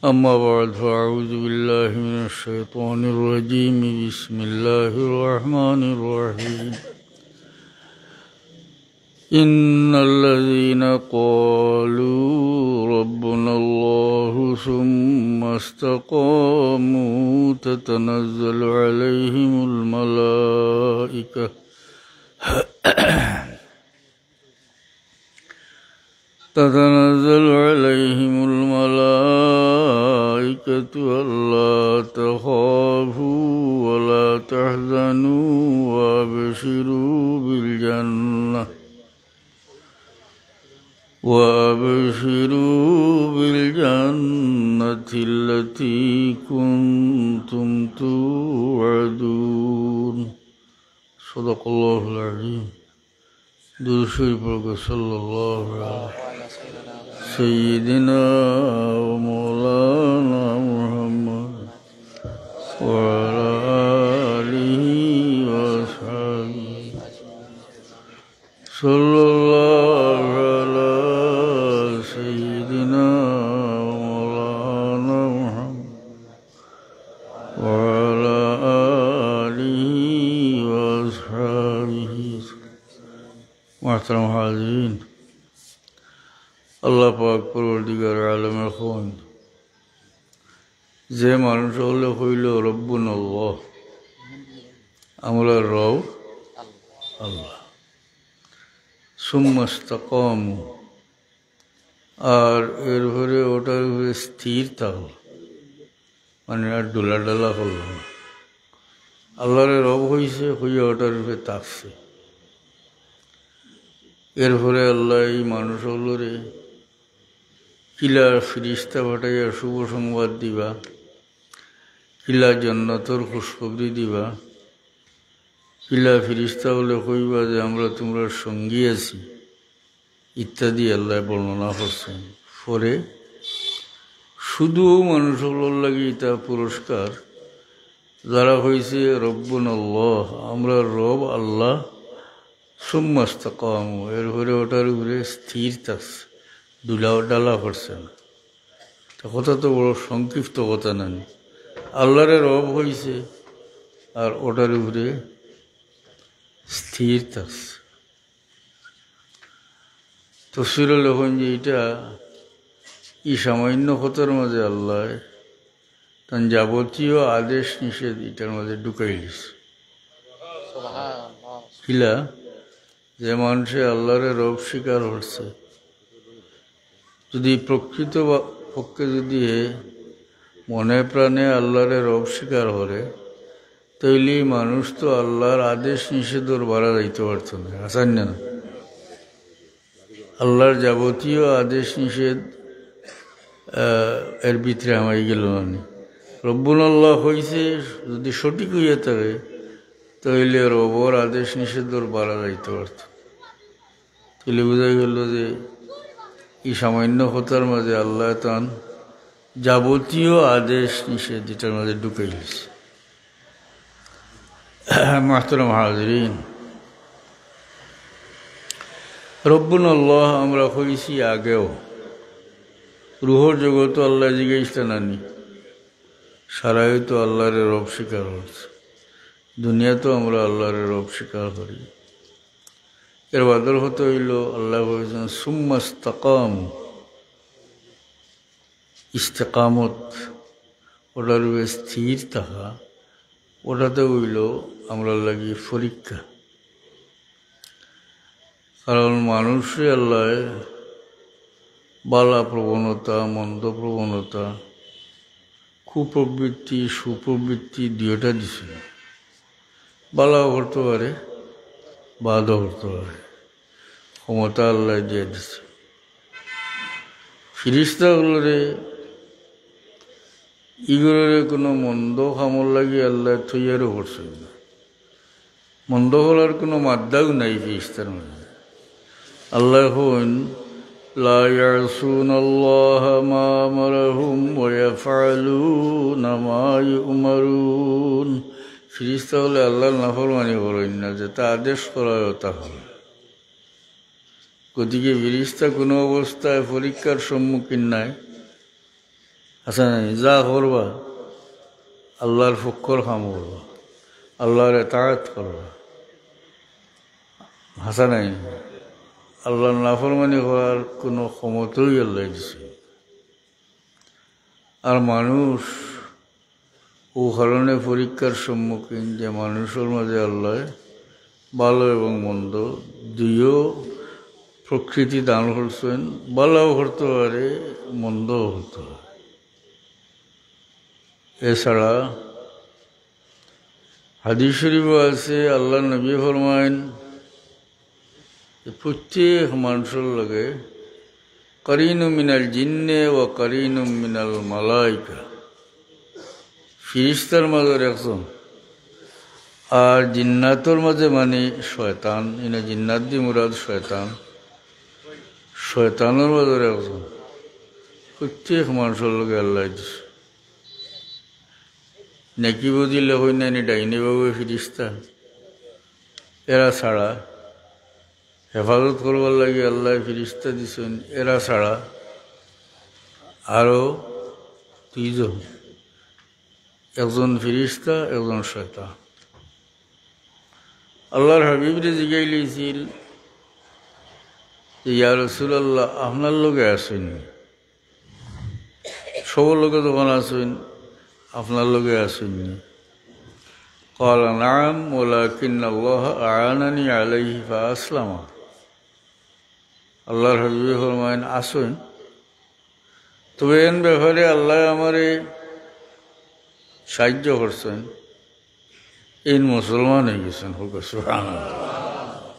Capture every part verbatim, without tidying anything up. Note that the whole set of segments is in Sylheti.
أما بعد، فأعوذ بالله من الشيطان الرجيم. بسم الله الرحمن الرحيم. إن الذين قالوا ربنا الله ثم استقاموا تتنزل عليهم الملائكة تتنزل عليهم الملائكة ألا تخافوا ولا تحزنوا وأبشروا بالجنة وأبشروا بالجنة التي كنتم توعدون. صدق الله العظيم. درود شريف পড়ুক, صلى الله على سيدنا ومولانا محمد وعلى آله وأصحابه. صلى الله على سيدنا ومولانا محمد وعلى آله وأصحابه. محترم حاضرين، আল্লাহ পাক পরওয়ারদিগার আলমে কইন, যে মানুষ অকলে কইলো, "রব্বুনাল্লাহ, আমরার রব আল্লাহ।" সুম্মাস্তাকামু, আর এরপরে ওটার উপরে স্থির থাকলো, মানে আর ডুলাডালা করলো না। আল্লাহরে রব কইছে, কইয়া ওটার উপরে থাকছে। এরপরে আল্লাহ এই মানুষ অকলরে কিলা ফিরিস্তা পাঠাইয়া শুভ সংবাদ দিবা, কিলা জান্নাতর খুশখবরি দিবা, কিলা ফিরিস্তা অকলে কইবা যে আমরা তুমরার সঙ্গী আছি, ইত্যাদি আল্লাহ বর্ণনা করছইন। পরে শুধু মানুষ অকলর লাগি ইটা পুরস্কার, যারা কইছে রব্বুনাল্লাহ, আমরার রব আল্লাহ, সুম্মাস্তাকামু, এরপরে ওটার উপরে স্থির থাকছে, ডুলা-, ডালা করছে না। তো কথা তো বড় সংক্ষিপ্ত কথা নানি, আল্লাহরে রব কইছে আর ওটার উপরে স্থির থাকছে। তফসিরো লেখইন যে ইটা, ই সামান্য কথার মাঝে আল্লাহ তান যাবতীয় আদেশ নিষেধ ইটার মাঝে ঢুকাইলিছে। কিলা? যে মানুষে আল্লাহরে রব স্বীকার করছে, যদি প্রকৃত বা-, পক্ষে যদি হে মনে প্রাণে আল্লাহরে রব স্বীকার করে, তাইলে মানুষ তো আল্লাহর আদেশ নিষেধর বারা যাইতে পারতো না, আসান না? আল্লাহর যাবতীয় আদেশ নিষেধ, আহ, এর ভিতরে হামাই গেল না নি? রব্বুনাল্লাহ কইছে, যদি সঠিক হইয়া থাকে, তাইলে রবর আদেশ নিষেধর বারা যাইতে পারতো। তাইলে বুঝা গেল যে এই সামান্য কথার মাঝে আল্লাহ তান যাবতীয় আদেশ নিষেধ এটার মাঝে ঢুকাই দিছে। মাহতারাম হাজিরিন, রব্বুনাল্লাহ আমরা কইছি আগেও, রুহর জগতো আল্লাহ জিগাইছলা না নি, সারাই তো আল্লাহরে রব স্বীকার করছে, দুনিয়াতো আমরা আল্লাহরে রব স্বীকার করি। এর বাদর কথা হইল, আল্লাহ কইছেন, "সুম্মাস্তাকামু", ইস্তেকামত, ওটার উপরে স্থির থাকা, ওটাতে হইল আমরার লাগি পরীক্ষা। কারণ মানুষরে আল্লাহ বালা প্রবণতা, মন্দ প্রবণতা, কুপ্রবৃত্তি, সুপ্রবৃত্তি দুইটা দিছে। বালাও করতে পারে, বাদও করতে পারে, ক্ষমতা আল্লাহ দিয়া দিছে। ফিরিস্তা অকলরে, ইগুলোরে কোনো মন্দ কামর লাগি আল্লাহ তৈয়ারও করছে না। মন্দ করার কোনো মাদ্দাও নাই ফিরিস্তার মাঝে। আল্লাহ কইন, "লা ইয়াসুনাল্লাহা মা আমারাহুম ওয়া ইয়াফআলুনা মা ইউমারুন।" ফিরিস্তা অকলে আল্লাহর নাফরমানি করইন না, যেটা আদেশ করা হয় ওটা হয়। গতিকে ফিরিস্তা কোনো অবস্থায় পরীক্ষার সম্মুখীন নাই। হাছা নানি? যা করবা, আল্লার পক্ষর কাম করবা, আল্লার এতাআত করবা। হাছা নানি? আল্লার নাফরমানি করার কুনু ক্ষমতাউ আল্লায় দিছে না। আর মানুষ অউ কারণে পরীক্ষার সম্মুখীন যে মানুষর মাঝে আল্লায় ভালা এবং মন্দ দুইও প্রকৃতি দান করছইন, ভালাও করতে পারে, মন্দও করতে পারে। এছাড়া হাদিস শরীফো আছে, আল্লার নবী ফরমাইন যে প্রত্যেক মানুষর লগে করিনুম মিনাল জিন্নে ওয়া করিনুম মিনাল মালাইকা, ফিরিস্তার মাঝর একজন, আর জিন্নাতর মাঝে মানে শয়তান, ইনো জিন্নাত দি মুরাদ শয়তান, শয়তানর মাঝর একজন, প্রত্যেক মানুষর লগে আল্লায় দিছে। নেকি বদি লেখইন না নি ডাইনে বাউয়ে ফিরিস্তা, এরা ছাড়া, হেফাজত করবার লাগি আল্লায় ফিরিস্তা দিছইন, এরা ছাড়া আরো দুইজন, একজন ফিরিস্তা, একজন শয়তান। আল্লার হাবিবরে জিগাইলিছিল যে, "ইয়া রাসুলাল্লাহ, আপনার লগে আছইন নি?" সবর লগে যখন আছইন, আপনার লগে আছইন নি? قال نعم ولكن الله أعانني عليه فأسلم। আল্লার হাবিবে ফরমাইন, আছইন, তবে এন ব্যাপারে আল্লায় আমারে সাহায্য করছইন, এইন মুসলমান অইগেছইন। কউক্কা সুবহানাল্লাহ।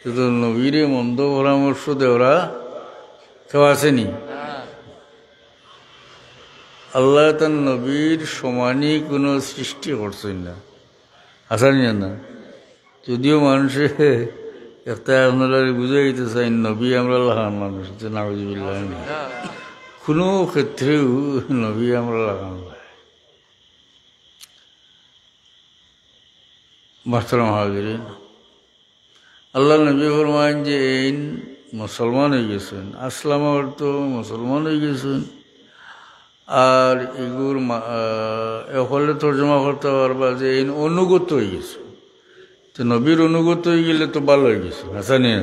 কিন্তু নবীরে মন্দ পরামর্শ দেওরা কেউ আছে নি? আল্লায় তান নবীর সমানি কুনু সৃষ্টি করছইন না, আছে নি না? যদিও মানষে একটা আপনারারে বুঝাইতে চাইন, নবী আমরার লাখান মানুষ, যে নাউজুবিল্লাহ। কুনু ক্ষেত্রেউ নবী আমরার লাখান নায়। মোহতারাম হাজিরিন, আল্লার নবী ফরমাইন যে এইন মুসলমান অইগেছইন, আসলামা অর্থ মুসলমান অইগেছইন। আর ইগুর মা-, আহ, অকলে তর্জমা করতা পারবা যে এইন অনুগত অইগেছইন। তে নবীর অনুগত অইগেলে তো ভালা অইগেছে, আছে নি না?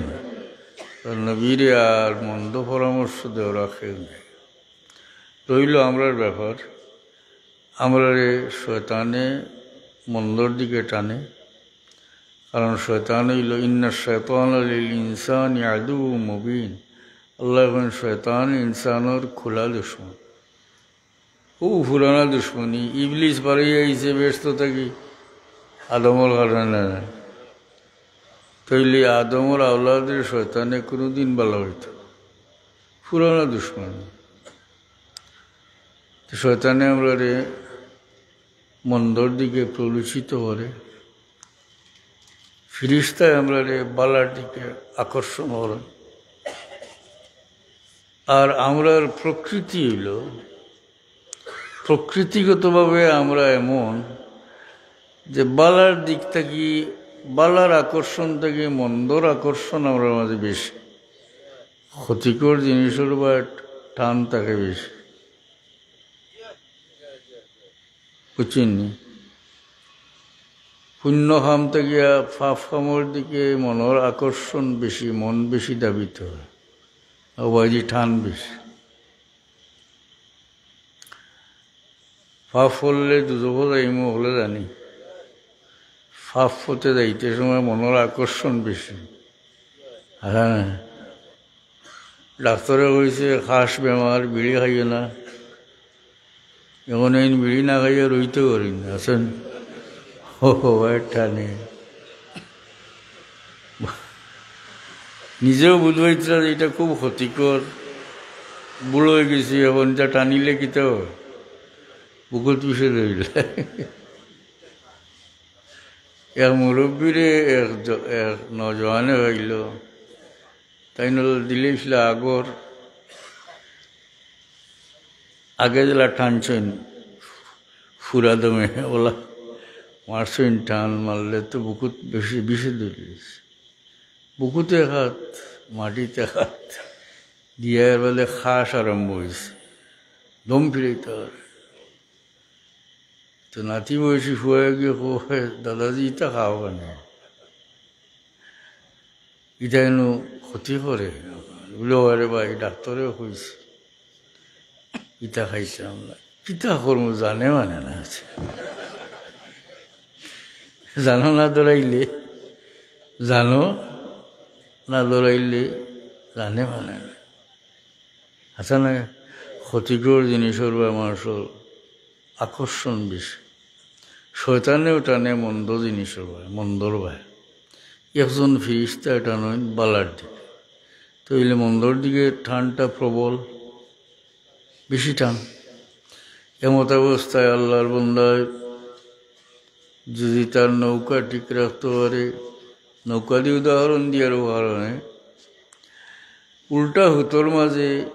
তো নবীরে আর মন্দ পরামর্শ দেওরা কেউ নাই। রইলো আমরার ব্যাপার, আমরারে শয়তানে মন্দর দিকে টানে, কারণ শয়তান অইলো, "ইন্নাশ শাইতানা লিল ইনসানি আদুউম মুবিন।" আল্লায় কইন, শয়তান ইনসানর খোলা দুশমন। অউ পুরানা দুশমনি, ইবলিস বারইয়া আইছে বেহেস্ত থাকি আদমর কারণে। তইলে আদমর আওলাদরে শয়তানে কুনুদিন ভালা পাইতো না। পুরানা দুশমনি। তো শয়তানে আমরারে মন্দর দিকে প্ররোচিত করে, ফিরিস্তায় আমরারে ভালার দিকে আকর্ষণ করে। আর আমরার প্রকৃতি অইলো, প্রকৃতিগতভাবে আমরা এমন যে ভালার দিক থাকি, ভালার আকর্ষণ থাকি মন্দর আকর্ষণ আমরার মাঝে বেশি, ক্ষতিকর জিনিসর বায় টান থাকে বেশি। বুঝছইন নি? পুণ্য কাম থাকিয়া পাপ কামর দিকে মনর আকর্ষণ বেশি, মন বেশি ধাবিত অয়, অউ বায়দি টান বেশি। পাপ করলে দুজখো যাইমু হকলে জানি, পাপ পথে যাইতে সময় মনর আকর্ষণ বেশি। হ্যাঁ, ডাক্তরে কইছে, "খাস বেমার, বিড়ি খাইও না।" এখন এইন বিড়ি না খাইয়া রইতে পারি না, আছেন? ও, ও, একটা নেই। নিজেও বুঝবাইতরা যে ইটা খুব ক্ষতিকর, বুড়া অইগেছি, এখন ইটা টানিলে কিতা অয়? বুকুত বিষে ধরিলে। এক মুরব্বিরে এক জ-, এক নওজোয়ানে কইলো, তাইন অলা দিলাইছলা আগর, আগে যেলা টানছইন, ফুরা দমে অলা মারছইন, টান মারলে তো বুকুত বেশি, বিষে ধরিলিছে। বুকুত এক আত, মাটিত এক আত দিয়া এর বাদে খাস আরম্ভ অইছে। দম ফিরাইতা পারে। তো নাতি বয়সী ফুয়ায় গিয়া কয়, "দাদাজি, ইতা খাও কেনে? ইতা এনো ক্ষতি করে।" বলে, "ও আরে ভাই, ডাক্তারেও কইছে, ইতা খাইতাম না।" কিতা করমু, জানে মানে না। জানো না ধরাইলে, জানো না ধরাইলে, জানে মানে না। আচ্ছা না, ক্ষতিকর জিনিসর বায় মানুষর আকর্ষণ বেশি। শয়তানেও টানে মন্দ জিনিসর বায়, মন্দর বায়। একজন ফিরিস্তা টানইন বালার দিকে, তো অইলে মন্দর দিকে টানটা প্রবল, বেশি টান। এমত অবস্থায় আল্লাহর বন্দায় যদি তার নৌকা ঠিক রাখতে পারে, নৌকা দিয়া উদাহরণ দিয়ার কারণে উল্টা হুতোর মাঝে,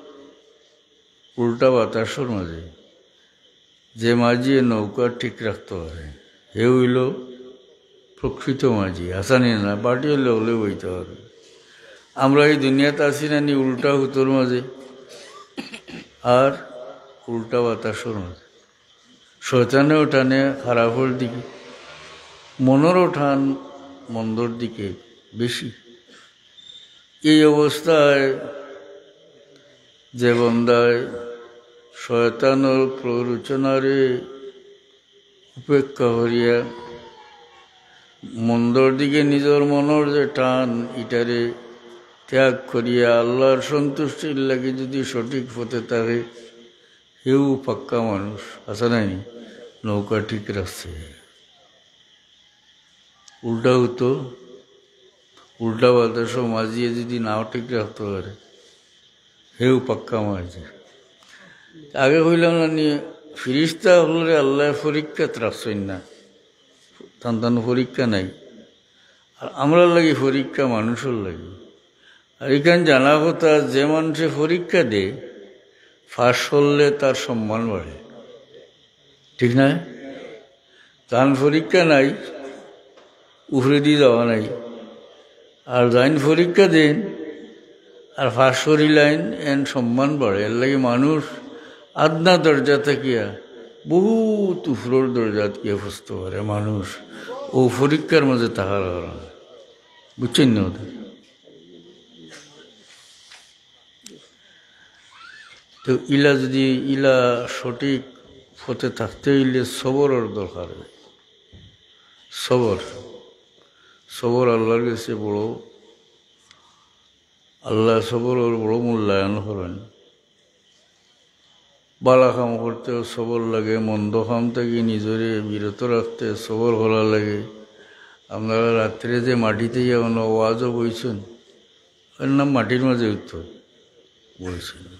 উল্টা বাতাসর মাঝে যে মাঝিয়ে নৌকা ঠিক রাখতে পারে, হে অইলো প্রকৃত মাঝি। হাছা নি না? বাটি অইলে অইলে বইতে পারে। আমরা এই দুনিয়াত আছি না নি উল্টা হুতোর মাঝে আর উল্টা বাতাসর মাঝে। শয়তানেও টানে খারাপর দিকে, মনরও টান মন্দর দিকে বেশি। এই অবস্থায় যে বন্দায় শয়তানর প্ররোচনারে উপেক্ষা করিয়া মন্দর দিকে নিজর মনর যে টান, ইটারে ত্যাগ করিয়া আল্লাহর সন্তুষ্টির লাগি যদি সঠিক পথে থাকে, হেউ পাক্কা মানুষ, আছে নাই? নৌকা ঠিক রাখছে। উল্টা হুতো, উল্টা বাতাসও মাঝিয়ে যদি নাও ঠিক রাখতে পারে, হেউ পাক্কা মাঝি। আগে কইলাম না নি, ফিরিস্তা অকলরে আল্লায় পরীক্ষাত রাখছইন না, তান তান পরীক্ষা নাই। আর আমরার লাগি পরীক্ষা মানুষর লাগি। আর ইখান জানা কথা, যে মানষে পরীক্ষা দেয়, পাশ করলে তার সম্মান বাড়ে, ঠিক না? যান পরীক্ষা নাই, উপরেদি যাওয়া নাই। আর যাইন পরীক্ষা দেইন, আর পাশ করিলাইন, এন সম্মান বাড়ে। এরলাগি মানুষ আদনা দরজা থাকিয়া বহুত উপরর দরজাত গিয়া পৌঁছতে পারে মানুষ, অউ পরীক্ষার মাঝে থাকার কারণে। বুঝছইন নি কথা? তো ইলা যদি, ইলা সঠিক পথে থাকতে অইলে সবরর দরকার। সবর, সবর আল্লাহর গেছে বড়, আল্লায় সবরর বড় মূল্যায়ন করইন। বালা কাম করতেও সবর লাগে, মন্দ কাম থাকি নিজরে বিরত রাখতে সবর করা লাগে। আপনারা রাত্রে যে মাটিত আইয়া অনো ওয়াজও বইছইন, এর নাম মাটির মাঝে উঠতো বইছইন।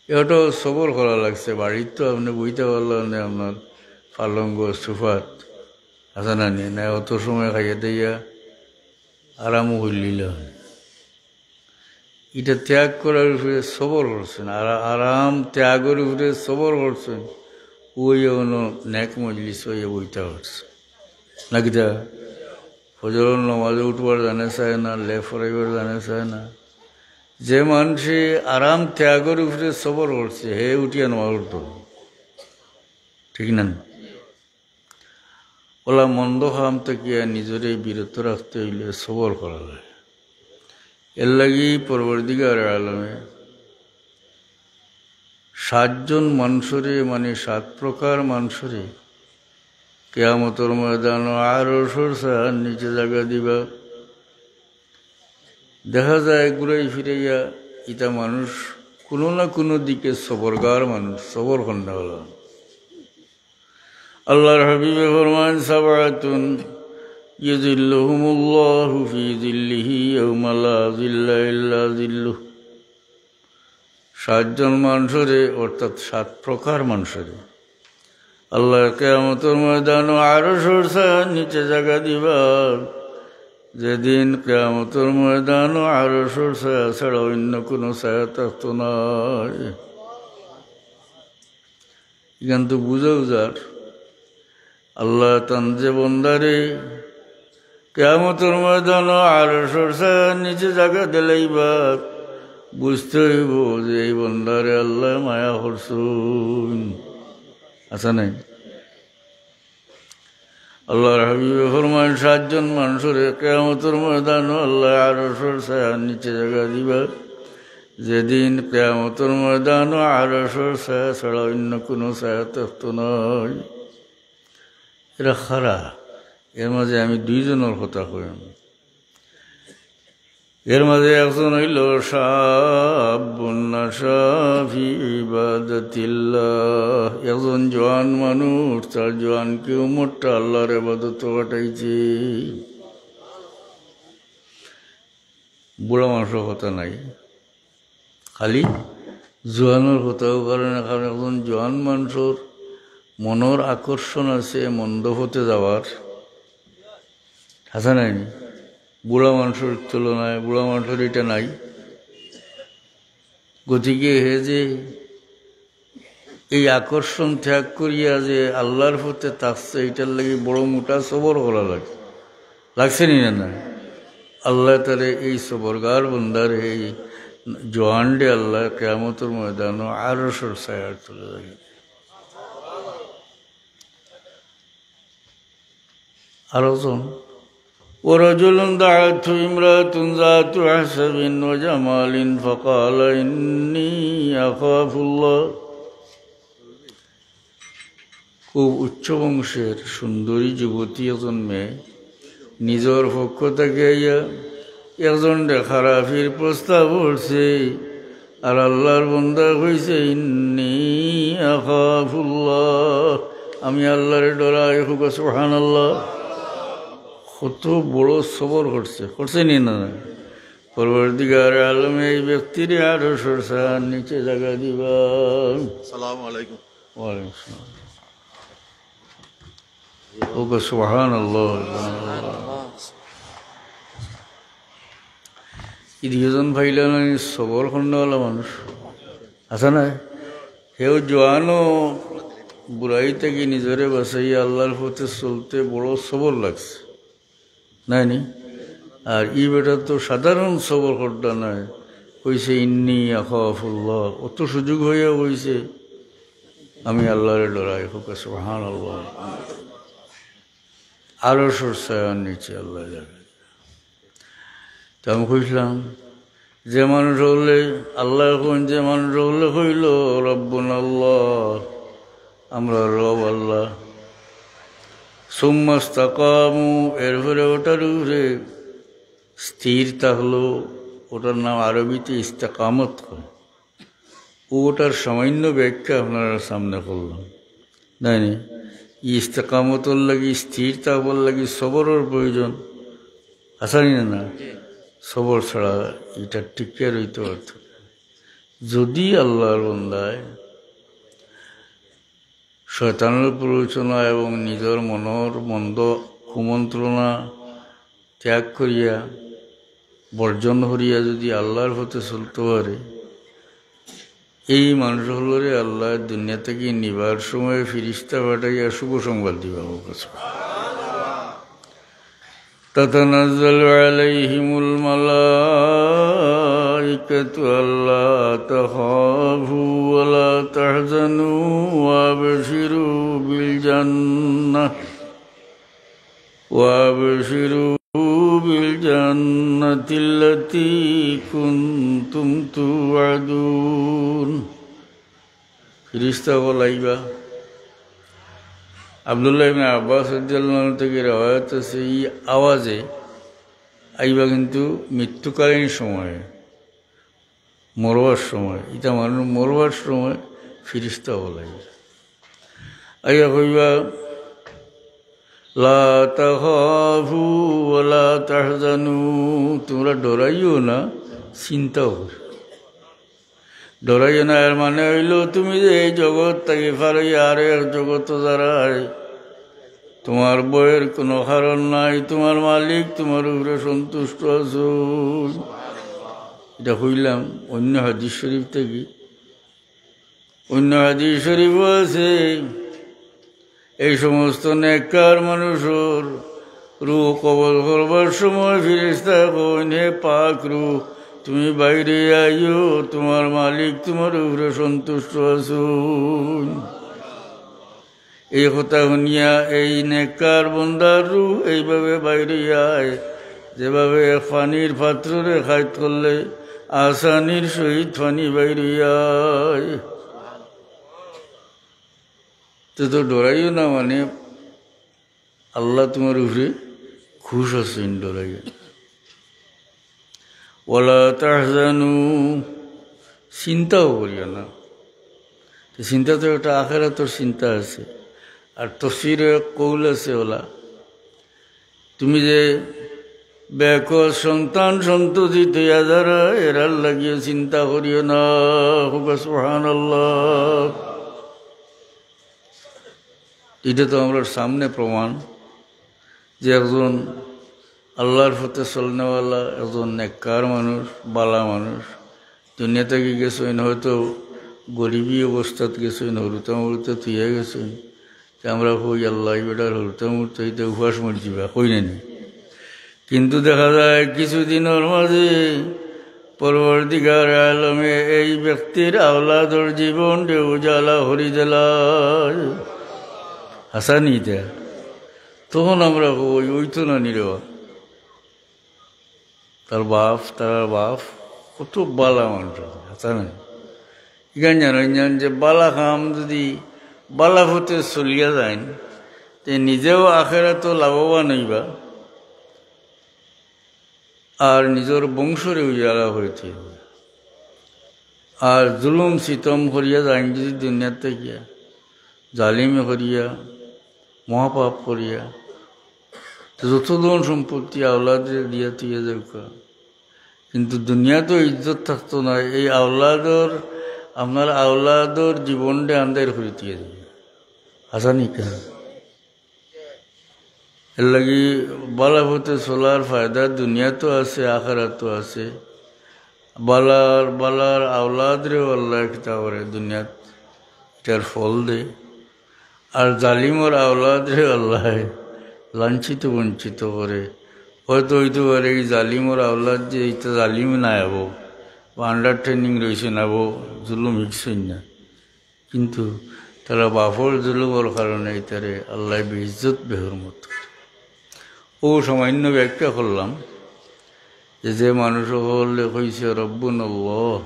এটাও সবর করা লাগছে। বাড়িত তো আপনে বইতা পারলা না, আপনার পালঙ্গ, সোফাত, আছে না নি? না, অত সময় খাইয়া দাইয়া আরামও করিলিলা। ইটা ত্যাগ করার উপরে সবর করছইন, আর আরাম ত্যাগর উপরে সবর করছইন, অউ অনো নেক মজলিসো আইয়া বইতা পারছইন। না কিতা? ফজরর নমাজে উঠবার জানে চায় না, লেপ ফরাইবার জানে চায় না। যে মানষে আরাম ত্যাগর উপরে সবর করছে, হে উঠিয়া নমাজ পড়তো, ঠিক না? অলা মন্দ কাম থাকিয়া নিজরে বিরত রাখতে অইলে সবর করা লাগে। এরলাগি পরওয়ারদিগার আলমে সাতজন মানষরে, মানে সাত প্রকার মানষরে, কিয়ামতর ময়দানো আরশর ছায়ার নিচে জাগা দিবা। দেখা যায় ঘুরাই ফিরাইয়া ইতা মানুষ কুনু না কুনু দিকে সবরগার মানুষ, সবর করনেওয়ালা। আল্লাহর হাবিবে ফরমাইন, "সাবআতুন ইউযিল্লুহুমুল্লাহু ফি যিল্লিহি ইয়াওমা লা যিল্লা ইল্লা যিল্লুহ।" সাতজন মানষরে, অর্থাৎ সাত প্রকার মানষরে আল্লায় কিয়ামতর ময়দানো আরশর ছায়ার নিচে জাগা দিবা, যেদিন কিয়ামতর ময়দানো আরশর ছায়া ছাড়া অইন্য কুনু ছায়া থাকতো নায়। ইখান তো বুঝা উজার, আল্লায় তান যে বন্দারে কিয়ামতর ময়দানো আরশর ছায়ার নিচে জাগা দিলাইবা, বুঝতে অইবো যে এই বন্দারে আল্লায় মায়া করছইন। আছে নাই? আল্লার হাবিবে ফরমাইন, সাতজন মানষরে কিয়ামতর ময়দানো আল্লায় আরশর ছায়ার নিচে জাগা দিবা, যেদিন কিয়ামতর ময়দানো আরশর ছায়া ছাড়া অইন্য কুনু ছায়া থাকতো নায়। এরা কারা? এর মাঝে আমি দুইজনর কথা কইমু। এর মাঝে একজন অইলো শাবুন নাশা ফি ইবাদাতিল্লাহ, একজন জোয়ান মানুষ, তার জোয়ানকি উমরটা আল্লার ইবাদতো কাটাইছে। বুড়া মানষর কথা নাই, খালি জোয়ানর কথাও। কারণ একজন জোয়ান মানষর মনর আকর্ষণ আছে মন্দ পথে যাওয়ার, আছে নায়নি? বুড়া মানষর তুলনায় বুড়া মানষর ইটা নাই। গতিকে হে যে এই আকর্ষণ ত্যাগ করিয়া যে আল্লার পথে থাকছে, ইটার লাগি বড় মোটা সবর করা লাগে, লাগছে নি না? না, আল্লায় তারে, এই সবরগার বন্দারে, এই জোয়ানরে আল্লায় কিয়ামতর ময়দানো আরশর ছায়ার তলে রাখি। আরো জন, ورجل دعته امرأة ذات حسب وجمال فقال إني أخاف الله। খুব উচ্চ বংশের সুন্দরী যুবতী একজন মেয়ে নিজর পক্ষ থাকি আইয়া একজনরে খারাপির প্রস্তাব করছে, আর আল্লার বন্দা কইছে, "ইন্নী আখাফুল্লাহ, আমি আল্লারে ডরাই।" কউক্কা সুবহানাল্লাহ। কত বড় সবর করছে, করছে নি না? পরওয়ারদিগার আলমে এই ব্যক্তিরে আরশর ছায়ার নিচে জাগা দিবা। আসসালামু আলাইকুম। ওয়ালাইকুম আসসালাম। কউক্কা সুবহানাল্লাহ। এই দুইজন পাইলা না, সবর করনেওয়ালা মানুষ। আছে না? হেও জোয়ানো বুড়াই থাকি নিজরে বাঁচাইয়া আল্লার পথে চলতে বড় সবর লাগছে। নায়নি? আর ই বেটা তো সাধারণ সবর করতা নায়, কইছে, "ইন্নী আখাফুল্লাহ।" অত সুযোগ অইয়া কইছে, "আমি আল্লারে ডরাই।" কউক্কা সুবহানাল্লাহ। আরশর ছায়ার নিচে আল্লায় জাগা। তো আমি কইছিলাম, যে মানুষ অকলে আল্লায় কইন, যে মানুষ অকলে কইলো, "রব্বুনা আল্লাহ, আমরার রব আল্লাহ।" সুম্মা ইস্তাকামু, এরপরে ওটার উপরে স্থির থাকলো, ওটার নাম আরবিতে ইস্তেকামত কয়। ওটার সামান্য ব্যাখ্যা আপনারার সামনে করলাম, নায়নি? ই ইস্তেকামতর লাগি, স্থির থাকবার লাগি সবরর প্রয়োজন, আছে নি না? না, সবর ছাড়া ইটা টিকিয়া রইতে পারতো না। যদি আল্লার বন্দায় শয়তানর প্ররোচনা এবং নিজর মনর মন্দ কুমন্ত্রণা ত্যাগ করিয়া, বর্জন করিয়া যদি আল্লার পথে চলতে পারে, এই মানুষ অকলরে আল্লায় দুনিয়া থাকি নিবার সময় ফিরিস্তা পাঠাইয়া শুভ সংবাদ দিবা। تتنزل عليهم الملائكة ألا تخافوا ولا تحزنوا وأبشروا بالجنة وأبشروا بالجنة التي كنتم توعدون। ফিরিস্তা অকল আইবা। আব্দুল্লাহ ইবনে আব্বাস রাদিয়াল্লাহু আনহু থাকি রেওয়ায়াত আছে, ই আওয়াজে আইবা কিন্তু মৃত্যুকালীন সময়ে, মরবার সময়, ইটা মানুষ মরবার সময় ফিরিস্তা অকল আইবা। আইয়া কইবা, "লা তাখাফু ওয়া লা তাহজানু", তুমরা ডরাইও না, চিন্তাও করিও না। ডরাইও না, এর মানে অইলো তুমি যে এই জগৎ থাকি ফালাইয়া আরো এক জগতো যারায়, তুমার ভয়ের কুনু কারণ নাই, তুমার মালিক তুমার উপরে সন্তুষ্ট আছইন। ইটা কইলাম অইন্য হাদিস শরীফ থাকি। অইন্য হাদিস শরীফও আছে, এই সমস্ত নেককার মানুষর রুহ কবজ করবার সময় ফিরিস্তায় কইন, "হে পাক রুহ, তুমি বাইরে আইও, তোমার মালিক তোমার উপরে সন্তুষ্ট আছইন। এই কথা শুনিয়া এই নেককার বন্দার রুহ এইভাবে বাইরে আয়, যেভাবে এক পানির পাত্ররে কায়েদ করলে আসানির সহিত পানি বাইরে আয়। তো, তো ডরাইও না, মানে আল্লাহ তোমার উপরে খুশ আছইন, ডরাইও না। ওয়ালা তাহজানু, চিন্তাও করিও না। তো চিন্তা তো একটা আখেরাতর চিন্তা আছে। আর তফসিরে কৌল আছে ওলা, তুমি যে বেকস সন্তান সন্ততি তৈয়া যারা, এরার লাগিও চিন্তা করিও না। কউক্কা সুবহানাল্লাহ। এটা তো আমরার সামনে প্রমাণ যে একজন আল্লাহর পথে চলনেওয়ালা, একজন নেককার মানুষ, বালা মানুষ, দুনিয়া থাকি গেছইন, হয়তো গরিবী অবস্থাত গেছইন, হুরুতা মুরুতা থুইয়া গেছইন। তে আমরা কই, "আল্লাহ, ই বেটার হুরুতা মুরুতা, ইতা উপাস মরি যিবা", কই না নি? কিন্তু দেখা যায় কিছুদিনর মাঝে পরওয়ারদিগার আলমে এই ব্যক্তির আওলাদর জীবনরে উজালা করি দিলায়। হাছা নি ইতা? তখন আমরা কই, "ওই তো না নি রে বা।" তার বাপ, তার বাপ কত বালা মানুষ আছে, হাছা না নি? ইখান জানইন যে বালা কাম যদি বালা পথে চলিয়া যাইন, তে নিজেও আখেরাতো লাভবান অইবা, আর নিজর বংশরে উজালা করিতে অইবা। আর জুলুম সিতম করিয়া যাইন যদি দুনিয়াত থাকিয়া, জালিমি করিয়া, মহাপাপ করিয়া, তো যত ধন সম্পত্তি আওলাদরে দিয়া থুইয়া যাউক্কা, কিন্তু দুনিয়াত তো ইজ্জত থাকতো না। এই আওলাদর, আপনার আওলাদর জীবনরে আন্দাইর করি থুইয়া যাইবা। হাছা নি কেনে? এর লাগি বালা পথে চলার ফায়দা দুনিয়াত তো আছে, আখেরাত তো আছে। বালার, বালার আওলাদরেও আল্লায় কিতা করে দুনিয়াত ইটার ফল দেয়। আর জালিমর আওলাদরে আল্লায় লাঞ্ছিত বঞ্চিত করে। হয়তো অইতো পারে ই জালিমর আওলাদ যে ইতা জালিম নায় অবো, বা under training রইছে না অবো, জুলুম হিকছইন না, কিন্তু তারা বাপর জুলুমর কারণে ইতারে আল্লায় বেইজ্জত বেহুরমত করে। অউ সামান্য ব্যাখ্যা করলাম যে, যে মানুষ অকলে কইছে রব্বুনাল্লাহ,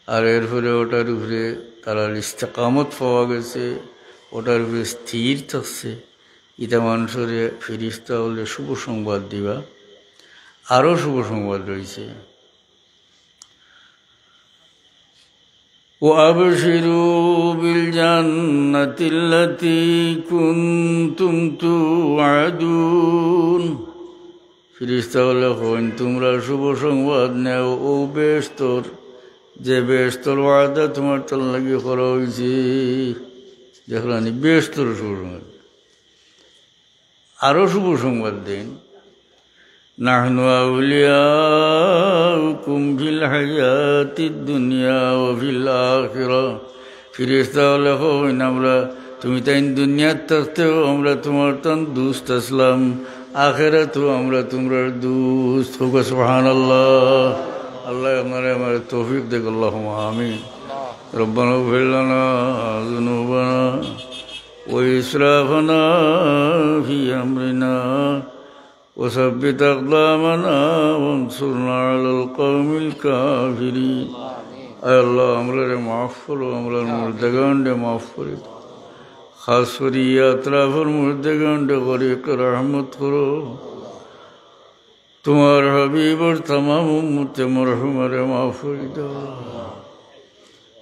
আর এরপরে ওটার উপরে তারার ইস্তেকামত পাওয়া গেছে, ওটার উপরে স্থির থাকছে, ইতা মানুষরে ফিরিস্তা অকলে শুভ সংবাদ দিবা। আরও শুভ সংবাদ রইছে। وأبشروا بالجنة التي كنتم توعدون। ফিরিস্তা অকলে কইন, "তুমরা শুভ সংবাদ নেও অউ বেহেশতর, যে বেহেশতর ওয়াদা তুমার তান লাগি করা অইছে।" দেখলানি, বেহেশতর শুভ সংবাদ। আরো শুভ সংবাদ দেইন, "নাহনু আউলিয়াউকুম ফিল হায়াতিদ দুনিয়া ওয়া ফিল আখিরা।" ফিরিস্তা অকলে কইন, "আমরা, তুমি তাইন দুনিয়াত থাকতেও আমরা তুমার তান দুস্ত আছলাম, আখেরাতও আমরা তুমরার দুস্ত।" কউক্কা সুবহানাল্লাহ। আল্লায় আপনারে আমারে তৌফিক দেউক, আল্লাহুম্মা আমিন। ربنا اغفر لنا ذنوبنا وإسرافنا في أمرنا وثبت أقدامنا وانصرنا على القوم الكافرين। আয় আল্লাহ, আমরারে মাফ করো, আমরার মুর্দাগানরে মাফ করি দাও। খাস করি ই আতরাফর মুর্দাগানরে গরিক রহমত করো। তুমার হাবিবর তামাম উম্মতে মরহুমারে মাফ করি দাও।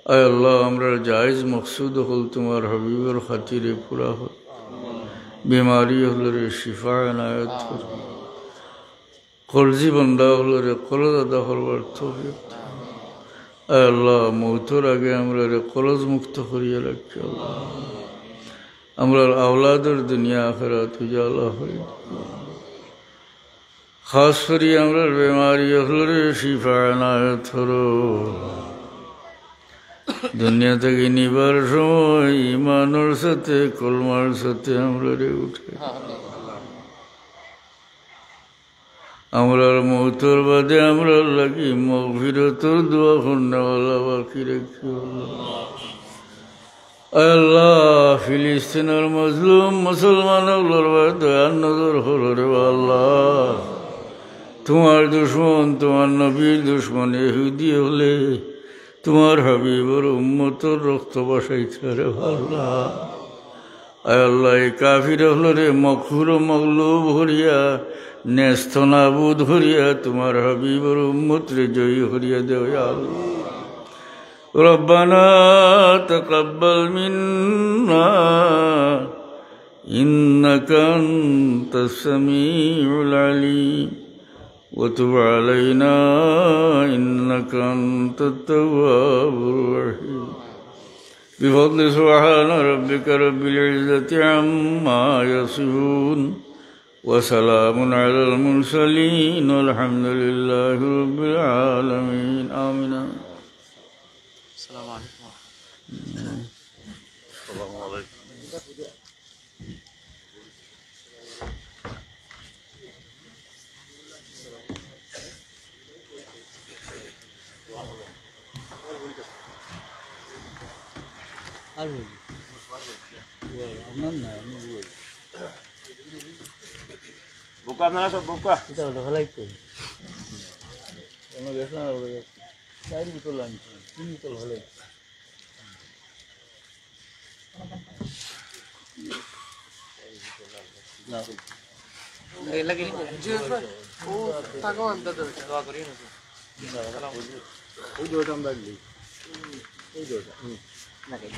আয় আল্লাহ, আমরার জায়েজ মকসুদ অকল তুমার হাবিবর খাতিরে পুরা করো। বেমারি অকলরে শিফা এনায়েত করো। কর্জি বান্দা অকলরে কর্জ আদা করবার তৌফিক দাও। আয় আল্লাহ, মউতর আগে আমরারে কর্জ মুক্ত করিয়া রাখিও আল্লাহ। আমরার আওলাদর দুনিয়া আখেরাত উজালা করি দাও। খাস করি আমরার বেমারি অকলরে শিফা এনায়েত করো। দুনিয়া থাকি নিবার সময় ইমানর সাথে, কলমার সাথে আমরারে উঠাই। আমরার মউতর বাদে আমরার লাগি মাগফিরাতর দোয়া করনেওয়ালা বাকি রাখিও আল্লাহ। আয় আল্লাহ, ফিলিস্তিনর মজলুম মুসলমান অকলর বায় দয়ার নজর করো রে আল্লাহ। তুমার দুশমন, তুমার নবীর দুশমন ইহুদি অকলে তুমার হাবিবর উম্মতর রক্ত ভাসাইতরা রে আল্লাহ। আয় আল্লাহ, ই কাফির অকলরে মকহুর ও মগলুব করিয়া, নেস্ত নাবুদ করিয়া, তুমার হাবিবর উম্মতরে জয়ী করিয়া দেও, ইয়া আল্লাহ। ربنا تقبل منا إنك أنت السميع العليم وتب علينا إنك أنت التواب الرحيم. بفضل سبحان ربك رب العزة عما يصفون وسلام على المرسلين والحمد لله رب العالمين. آمين. السلام عليكم ورحمة الله. السلام عليكم. আর বলি। ওই, আপনার না, আমি বলি। বোকা আপনারা সব বোকা। এটা হলো ভালাই তো। কোনো গেছে না, ওই চার বোতল আনছি, তিন বোতল হলে। জি, ও টাকাও আনতে দেবে। দোয়া করি না তো। ওই দুইটা আমরা দিই। ওই দুইটা। হুম। না, এই